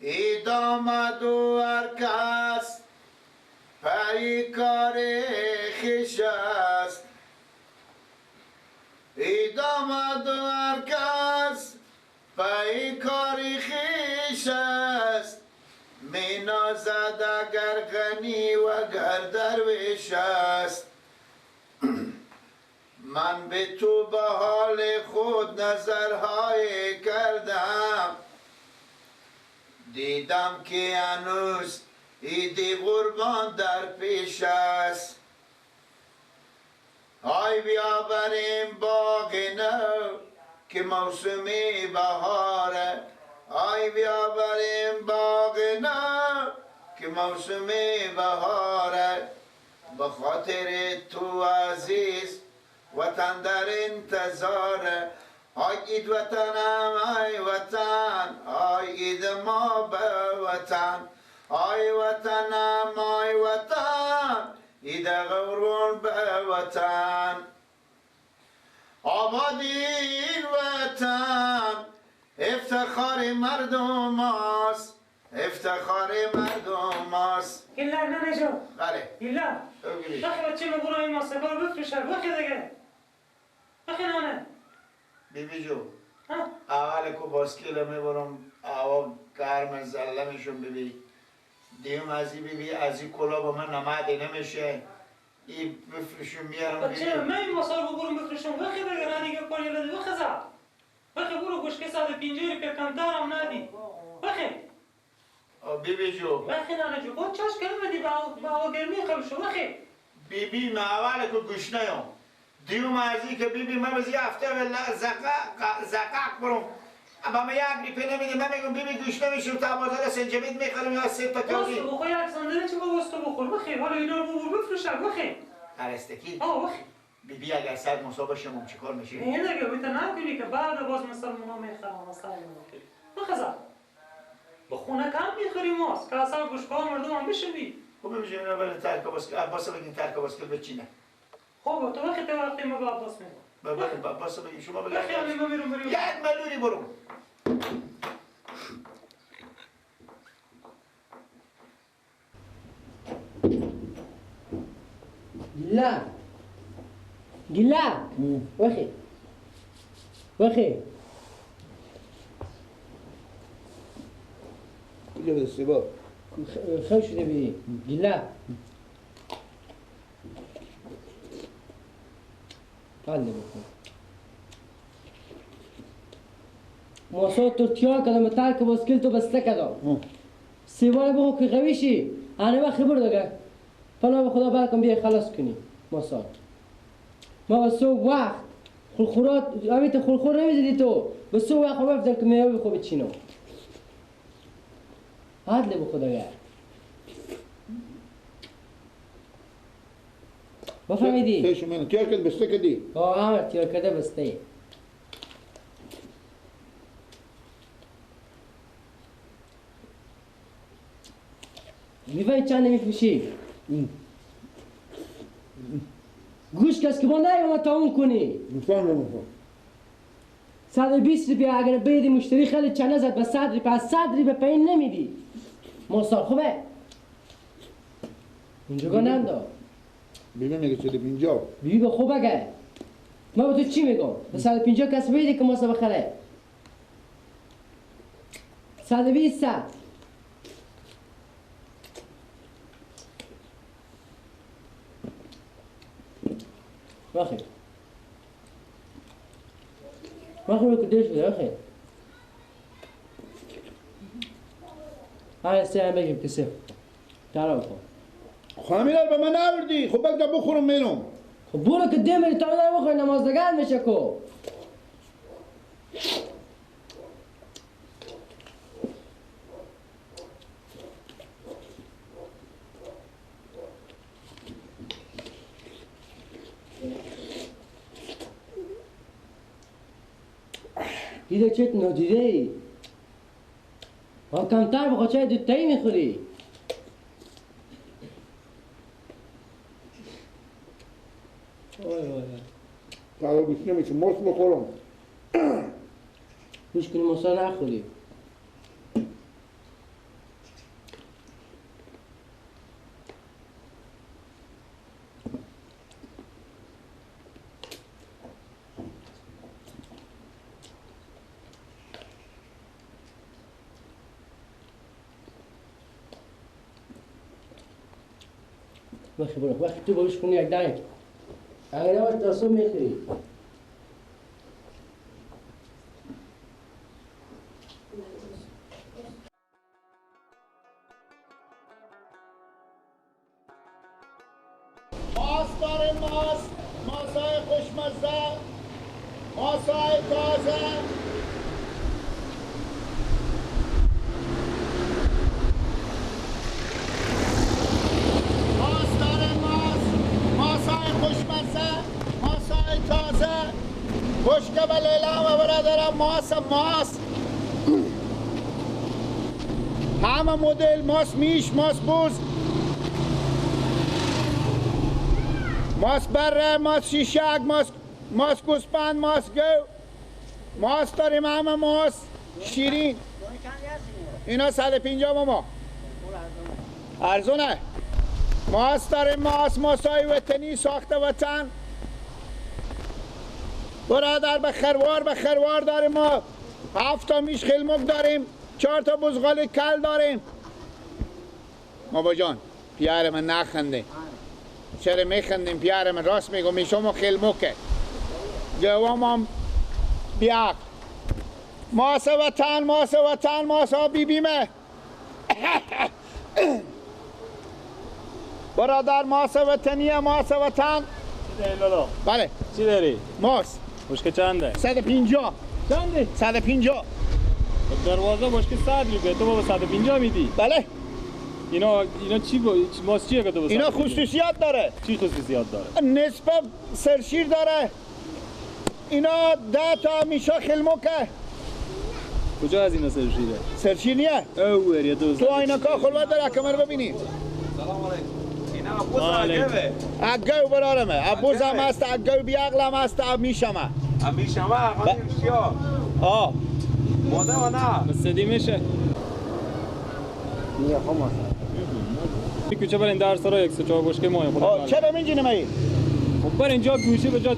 عید آمد و هر کس پی کار خویش است. عید آمد و هر کس پی کار خویش است. می نازد اگر غنی و گر درویش است. من به تو به حال خود نظرهای کردم، دیدم که هنوز عید قربان در پیش است. آی بیا بریم باغ نو که موسم بهاره. آی بیا بریم باغ نو که موسم بهاره. به خاطر تو عزیز وطن در انتظاره. آی عید وطنم آی وطن، آی عید ما به وطن. آی وطنم آی وطن، عید قربان به وطن. آباد این وطن افتخار مردم است، افتخار مردم است. ایلا نه جو. بله. ایلا. بخی بچه ما برو این ماسکار بفروشه. بخی دیگه. بخی نانه. بیبی جو. اول کو باسکیل میبرم، اول گرم زله میشم بیبی. دیم ازی بیبی ازی کلا با من نماده نمیشه. ای بفروشم میارم. بچه من این ماسکار ببرم بفروشم. بخی دیگه نه دیگه کاری لدی بخی زد. بخی برو گوش که 150 روپیه کمتر هم ندی. بخی. بیبی جو. بخی نانه جو. با چاش کردم بدی با گرمی خب شو بخی. بیبی من اول کو گوش نیام. دیوم ازی که بیبی من بزی هفته زقق برم. اما من یک ریپه نمیدیم. من میگم بیبی گوش نمیشم تا بازار سنجبید میخرم یا سه تا کاری. بخور بخور یک ساندویچ با تو بخور بخی. حالا اینا رو ببر بفروشم بخی. پرستکی. آه بخی. بیبی اگر صد مصاب شمم چیکار میشه؟ نه دیگه بیت نکنی که بعد باز مسلمان میخرم مثلا بخزا. با خونه کم میخوریم ماست که اصلا گوشگاه مردم هم بشنی. خب ببینیم اینا ولی ترک باسکل عباس بگین ترک باسکل بچینه. خب تو وقتی وقتی ما با عباس میگم. بابا عباس بگین شما بگین. بخیر ما میرم بریم. یک ملوری برو. لا گلا وخي وخي کجا بده سیبا؟ خوش شده بی گلا قلب بکن موساد ترکیه کدام ترک باسکل تو بسته کدام سیوان بخو که قویشی انا وقت برو دیگه فلا به خدا برکم بیای خلاص کنی موساد ما به صبح وقت خلخورات امیت خلخور نمیزدی تو به صبح وقت بفتر که میوه بخو بچینو عدل به خدا یار بفهمیدی؟ سه شما تیار کرد بسته کردی؟ آه تیار کرده بسته. میفهمی چند نمیفروشی؟ گوش کس که با نیومد تموم کنی. میفهمم. 120 روپیه اگر بیدی مشتری خیلی چنه زد به 100 روپیه از 100 روپیه پایین نمیدی. ماستار خوبه؟ اینجا نندا. بیبی میگه 150. بیبی به خوب اگه من به تو چی میگم؟ به 150 کس بیدی که ماسا بخره. 120 100. بخیر بخیر که دیش بده بخیر. هر سه هم بگیم که سه ترا بخور. خب همین به من نبردی. خب بگذار بخورم میرم. خب برو که ده میری تا اینا بخوری نماز دگن میشه کو. دیده چت نادیده ای؟ ها کمتر بخوا چای دوتایی میخوری؟ وای وای تا گوش نمیشه ماست بخورم. گوش کنی ماسا نخوری. وقتی برو وقتی تو باش خونی یک دنگ اگر نباش تا صبح میخوری. ماست داره، ماست، ماسای خوشمزه، ماسای تازه. ماست داره، ماست، ماسای خوشمزه، ماسای تازه، خشک و لیلا و برادرم. ماست، ماست همه مدل، ماست میش، ماست بوز، ماست بره، ماست شیشک، ماست گوسپند، ماست گو، ماست داریم همه، ماست شیرین. اینا 150 ماما ارزونه. ماست داریم، ماست، ماستای وطنی، ساخت وطن برادر. به خروار، به خروار داریم ما. 7 تا میش خلمک داریم، 4 تا بزغال کل داریم. بابا جان پیار من نخنده. چرا میخندیم پیار من؟ راست میگم، میشم خلمکه گوام هم بیاق. ماس وطن، ماس وطن، ماس بیبیمه برادر. ماس وطنیه، ماس وطن. بله چی داری؟ ماس. بشکه چنده؟ 150. چنده؟ 150. دروازه بشکه 100 روپیه، تو بابا 150 میدی؟ بله. اینا چی ماست چیه که تو اینا خصوصیات داره. چی خصوصیات داره؟ نصف سرشیر داره. اینا 10 تا میشا خلمکه. کجا از اینا سرشیره؟ سرشیر نیه؟ اوه تو آینه که خلوت داره کمر ببینی. سلام علیکم. اینا بوز اگوه. اگو برارمه. بوز هم هست، اگو بیعقلم هست، میشمه. میشمه خانم چیا؟ آه. ماده و نه؟ صدی میشه. نیه خب کوچه برین در سرا 104 بشکه مای خدا. چرا میگی می؟ خب بر اینجا گوشه به جا.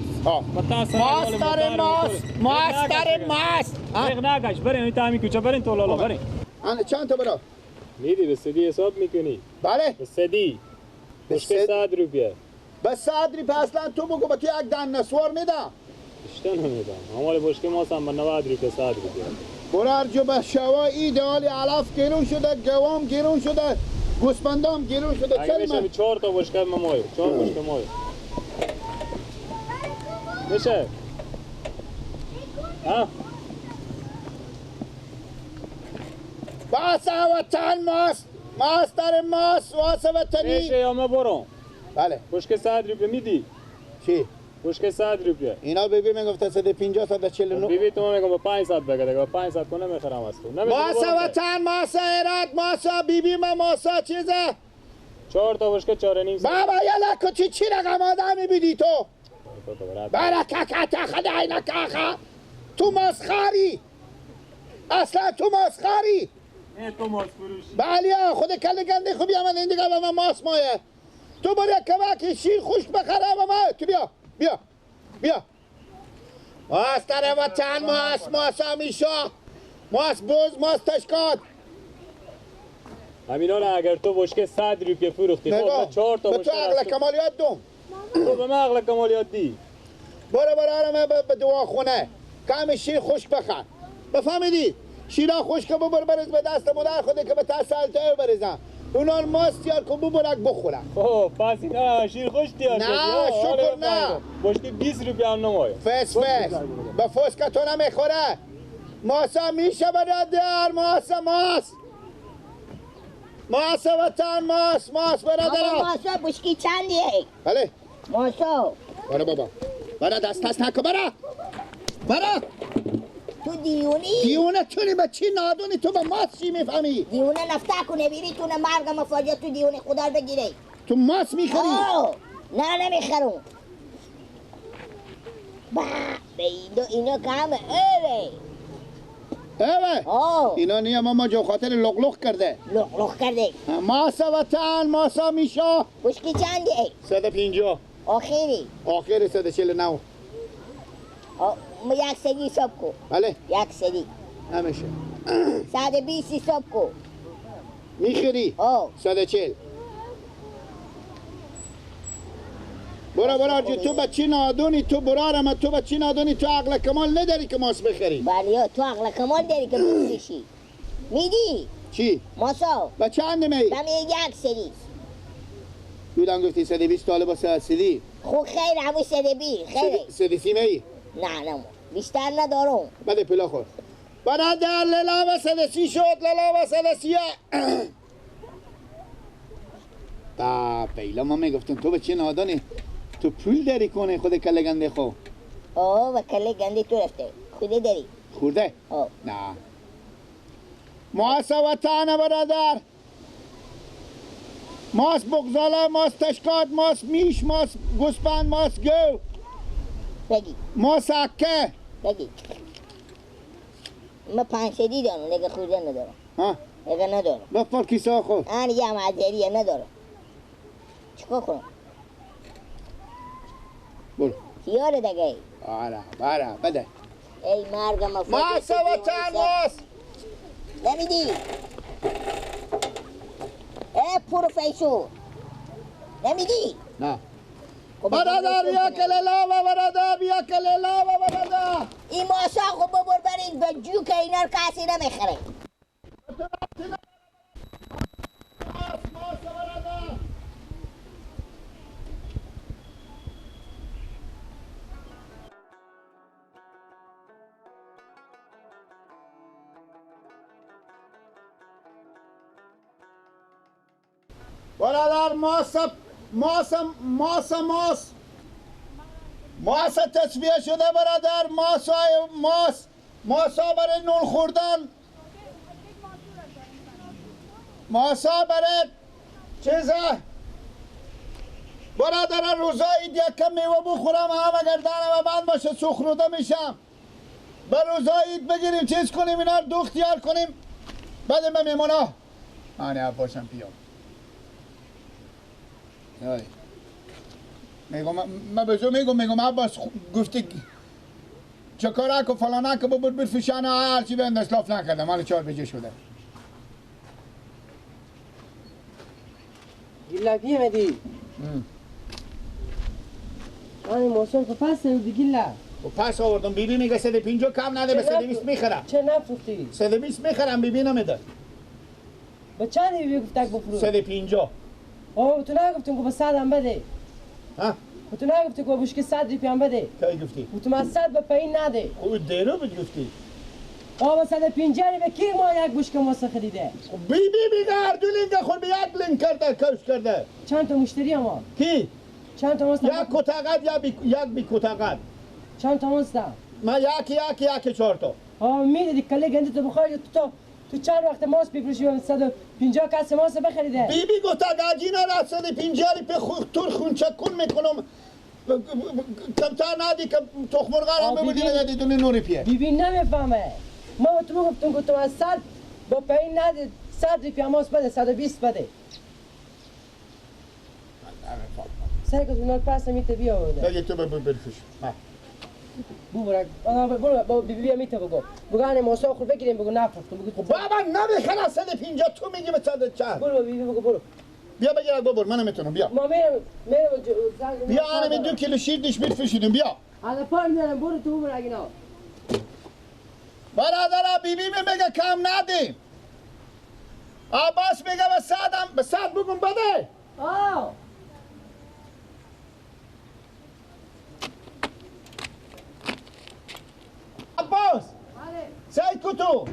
ماست داره، ماست، ماست داره، ماست. دقیق نکش برین این تعمی کوچه برین تو لالا برین. انا چند تا برا؟ میدی به سدی حساب میکنی؟ بله. به سدی. بشکه 100 روپیه. به 100 روپیه اصلا تو بگو به تو یک دن نسوار میدم. بیشتر نمیدم. همال بشکه ماست هم به 90 روپیه 100 روپیه. برار جو به شوا ایدئال علف گرون شده، گوام گرون شده، گوسفندام گرون شده. اگه میشه 4 تا بشکه مایه، 4 بشکه مایه. میشه؟ ها؟ باس وطن ماست، ماست داره، ماست، واس وطنی. میشه یا ما برم؟ بله. بشکه 100 روپیه میدی؟ چی؟ بشکه 100 روپیه. اینا بیبی میگفت 150 149. بیبی تو میگم با 500 بگه دیگه، با 500 کنه میخرم از تو. ماس وطن، ماس ایراد، ماس بیبی ما، ماس چیزه. 4 تا بشکه 4.5. بابا یلا کو چی رقم آدمی بیدی تو؟ برکت خدای نکاخا. تو مسخری، اصلا تو مسخری. نه تو ماس فروشی. بله خود کله گنده خوبی من این دیگه به من ماس مایه. تو برو کمک شیر خوش بخره بابا. تو بیا بیا بیا. ماس داره وطن، ماس، ماس همیشه، ماس بوز، ماس تشکات. همینا رو اگر تو بشکه 100 روپیه فروختی، خب 4 تا بشکه به تو عقل کمالیات دوم. تو به من عقل کمالیات دی. برو برارم به دواخونه کم شیر خشک بخر. بفهمیدی؟ شیرا خشک ببر برز به دست مادر خوده که به تسل تا برزن. اونا ماست یار کن ببرک بخورن. خب پس اینا شیر خوش دیار نه شکر نه. بشکه 20 روپیه هم نمایه. فس فس به فس که تو نمیخوره. ماسا میشه برادر، ماسا ماس، ماسا وطن، ماس، ماس برادر. ماسا بشکی چندیه؟ بله ماسا. برو بابا برا دست دست نکن، برا برا. تو دیونی؟ دیونه تونی به چی نادونی؟ تو به ماس چی میفهمی؟ دیونه نفته کنه بیری تونه مرگ مفاجعه. تو دیونه خدا بگیره. تو ماس میخری؟ نه نمیخرم. با به اینا کمه. اوه اوه اینا نیا ماما جو خاطر لغلق کرده. لغلق کرده. ماسا وطن، ماسا میشا. بشکی چنده؟ 150. آخری؟ آخری 149. یک سدی حساب کو. بله یک سدی نمیشه. 120 حساب کو. میخری؟ 140. برو برو تو بچی نادونی، تو برارم، تو بچی نادونی، تو عقل کمال نداری که ماس بخری. بله تو عقل کمال داری که بفروشی. میدی؟ چی؟ ماسا. با چند می؟ بمی یک سری. بودم گفتی 120 تا با 130. خب خیر همون 120 خیر. 130 می؟ نه نه بیشتر ندارم. بده پلا خور. برادر لالا و 130 شد، لالا و 130. تا پیلا ما میگفتم تو بچه نادانی، تو پول داری کنه خود کله گنده خو. آه و کله گنده تو رفته خودی داری خورده؟ آه نه ماسا وطن برادر، ماس بغزاله، ماس تشکات، ماس میش، ماس گوسپند، ماس گو بگی، ماس اکه بگی. ما 5 سدی دارم دیگه، خورده ندارم. ها؟ دیگه ندارم. بفر کیسه خو. آن یه معذریه ندارم. چیکار کنم؟ برو. خیاره دیگه. آره بره بده. ای مرگ ما ماسا وطن ماس. نمیدی. ای پروفسور. نمیدی؟ نه. برادر بیا کلالا و برادر بیا کلالا و برادر. این ماسا خب ببر برید به جو که اینا رو کسی نمیخره. برادر ماسا ماسا ماسا ماس ماسا تصفیه شده برادر. ماسا ماس ماسا برای نون خوردن، ماسا برای چیزه برادر. روزای یک میوه بخورم هم اگر دانم بند باشه سخروده میشم. به روزای بگیریم چیز کنیم، اینا رو دو اختیار کنیم بعد من میمونا آنه باشم پیام. میگم من به تو میگم عباس گفتی چه کاره که فلانه که ببر برفشانه هرچی به انداز لاف نکردم مال 4 بجه شده. گیلا بیامدی؟ آنی موسم که پس آوردی گیلا. و پس آوردم. بیبی میگه 150 کم نده به 120 میخرم. چه نفروختی؟ 120 میخرم بیبی نمیده. با چند بیبی گفت تک بفروش؟ 150. آه تو نگفتیم که با 100 هم بده. ها؟ تو نگفتی که با بشکی 100 ریپی هم بده. کی گفتی؟ تو من 100 به پایین نده. خب دیرو بود گفتی. آه با 150 به کی ما یک بشکه ماست خریده؟ بی بی میگه هر دو لینگ خود به یک لینگ کرده کش کرده. چند تا مشتری ما؟ کی؟ چند تا ماست؟ یک کتاقت یا یک بی کتاقت. چند تا ماست؟ ما یک یک یک 4 تا. آه میدی کله گنده تو بخوای تو تو چند وقت ماست بفروشی و 150 کس ماست بخریده. بی بی گفت اگه اینا را 150 ریپی تور خونچه کن میکنم کمتر ندی که تخم مرغ هم ببودی ندی دونه نوری پیه. بی بی نمیفهمه. ما تو گفتم گفتم از 100 با پایین نده 100 ریپی ماست بده 120 بده. سر که اونها پس میته بیا آورده. بگی تو ببر بفروش. ببرک برو با بی بی میته بگو. بگو انه ماسا خور بگیریم بگو نفروختم بگو. بابا نمیخرم 150 تو میگی به 140. برو بی بی بگو برو. بیا بگیر ببر من نمیتونم بیا. ما میرم بیا انه 2 کیلو شیر دیش میفروشیدم بیا. حالا پار میارم برو تو ببر اینا. برادر بی بی میگه کم ندیم. عباس میگه به 100 به 100 بگم بده. آه عباس سعی کو تو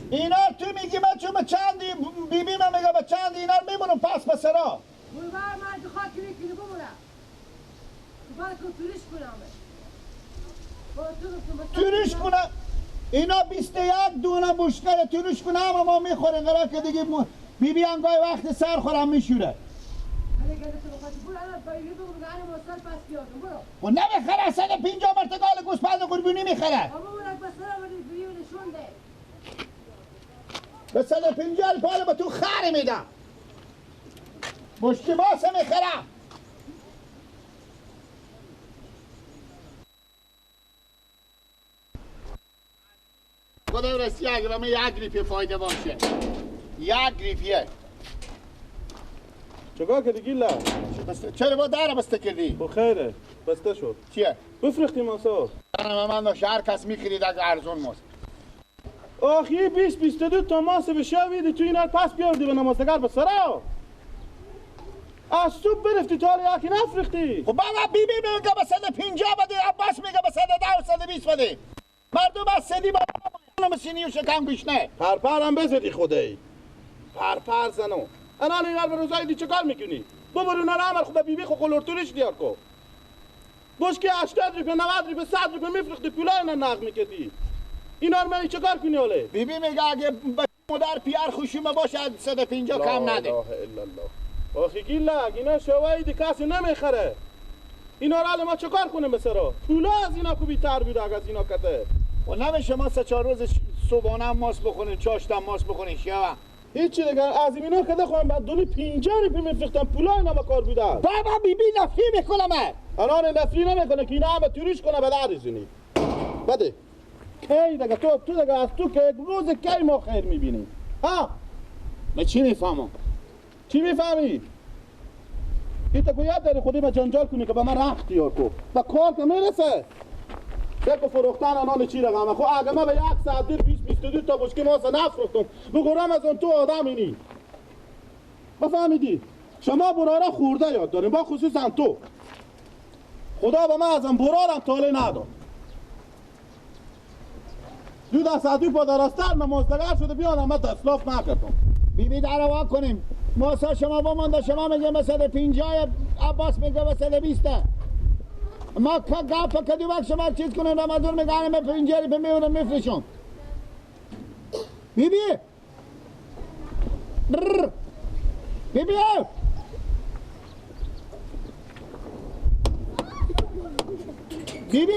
اینا تو میگی من چون به چندی بی بی من میگه به چند اینا میمونم پس به سرا. برو بر من تو خاک میکنی بمونه. تو باید که تورش کنم. تورش کنم اینا 21 دونه بشکره تورش کنم اما ما میخوریم قرار که دیگه بی بی هم گاهی وقت سر خورم میشوره. و نمیخره 150 مرتگال گوسفند قربونی میخره. به 150 پال به تو خری میدم. مشتی ماسه میخرم. خدا رسی اگه به من یک ریپیه فایده باشه. یک ریپیه. چیکار کردی گیلا؟ چرا با در بسته کردی؟ خب خیره بسته شد. چیه؟ بفرختی ماسا. من داشت هر کس میخرید اگه ارزون ماست. آخی 20 22 تا ماس به شویدی تو اینا پس بیاوردی به نمازگر به سرا. از صبح برفتی تا حالا یکی نفرختی. خب بابا بی بی میگه به 150 بده، عباس میگه به 110 و 120 بده. مردم از سدی بابا سینی و شکم گوشنه. پرپرم بزدی خدایی. پرپر زنو. الان اینا به روزای دی چه کار میکنی؟ بابا اونا رو عمل خب بی بی خو قلورتورش دیار کو. باش که 80 روپیه 90 روپیه 100 روپیه میفروختی پولا اینا نقد میکردی. اینا رو من چه کار کنی حالا؟ بی بی میگه اگه مادر پیار خوشیمه باشه 150 کم نده. لا اله الا الله. آخی گیلک اینا شوایی دی کسی نمیخره. اینا رو حالا ما چه کار کنیم بسرا؟ پولا از اینا کو بیتر بوده اگه از اینا کته. و نمیشه ما 3-4 روز صبحانه هم ماست بخوریم، چاشتم ماست بخوریم شوا. هیچی دیگه از اینا کده خواهم بعد دونی 50 روپیه میفروختم پولا اینا به کار بوده. بابا بی بی نفری میکنم. الان نفری نمیکنه که اینا همه توریش کنه به درزونی. بده. کی دیگه تو دیگه از تو که یک روز کی ما خیر میبینیم. ها؟ من چی میفهمم؟ چی میفهمی؟ این تا یاد داری خودی به جنجال کنی که به من رخت یار کو. به کار که میرسه. یک فروختن آنان چی رقمه خب اگه من به یک ساعت دیر 20 22 تا بشکی ماسه نفروختم بگورم از اون تو آدم اینی بفهمیدی؟ شما برارا خورده یاد داریم با خصوصا تو. خدا به من از این برارم تاله نداد. دو دست دو پا درستر نمازدگر شده بیانم من تسلاف نکردم. بی بی در وا کنیم ماسا شما بمانده شما میگه به 150 عباس میگه به 120. ما که گپ کدی وقت شما چیز کنیم رمضان میگه من 50 روپیه میورم میفروشم. بی بی بی بی بی بی